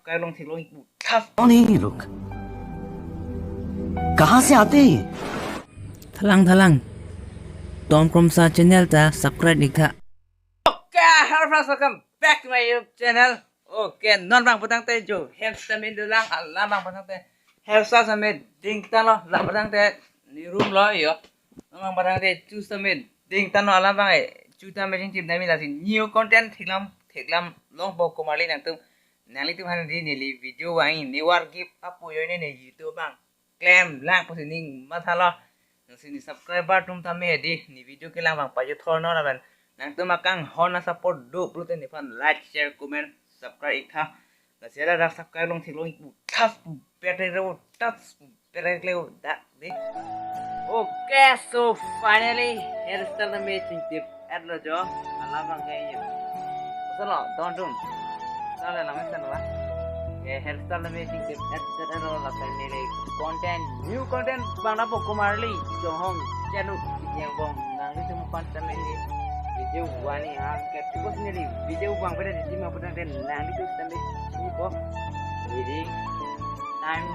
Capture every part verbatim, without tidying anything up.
subscribe long theklong ikpo. कौन है ये लोग? कहाँ से आते हैं ये? Thalang thalang. Tom Kromsa channel ta subscribe iktha. Okay, hello friends, welcome back to my YouTube channel. Okay, non bang putangte jo hem sitame dolang, alam bang putangte hem sitame dingtanlo, la putangte ne room lo yo. Non bang putangte chu sitame dingtanlo, alam bang e chu tame jing tim dami lasi new content theklam theklam longpo komarli nangtum, nanglitum aphan di neli video vang, ne war give up pu yo ne ne YouTube bang klemlang pusi ning mathalo. Lasi ne subscriber atum tame di ne video kelang bang pajut thor non aban. Nangtum akanghon a-support do pulote nephan like, share, comment, subscribe iktha. Lasi ada dak subscribe long theklong ikpo, tas pu petrek revo, tas pu petrek levo dak di. Okay, so finally hairstyle tame chingtip etlo jo, alam bang ke yo. Solo, don dum. Solo, alam solo ba. Ye hairstyle tame chingtip et et lo, la finally content, new content bang napo komarli, Chonghong channel yang bong nanglitum aphan tame ne video vang ni ha ke, because neli video bang pede di ma putangte nanglitum tame ne po. Jadi time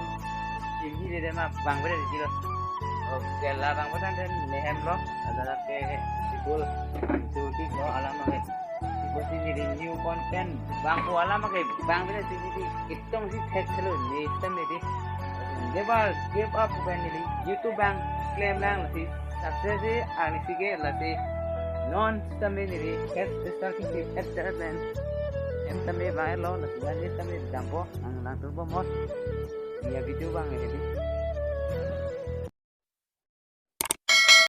ini de ma bang pede di lo. Okay, la bang putangte ne hem lo. Ada ke sikul antu di lo, alam ke. Because neli new content bang ko alam ke bang pede di di, kitong si thekthelo ne tame di. Never give up pen neli YouTube bang klemlang, lasi success e arnisi ke, lasi non sitame neli hairstyle chingtip et et pen hem tame vanglo, lasi neli tame dampo, nang nangtum po mos. Ya video bang e di.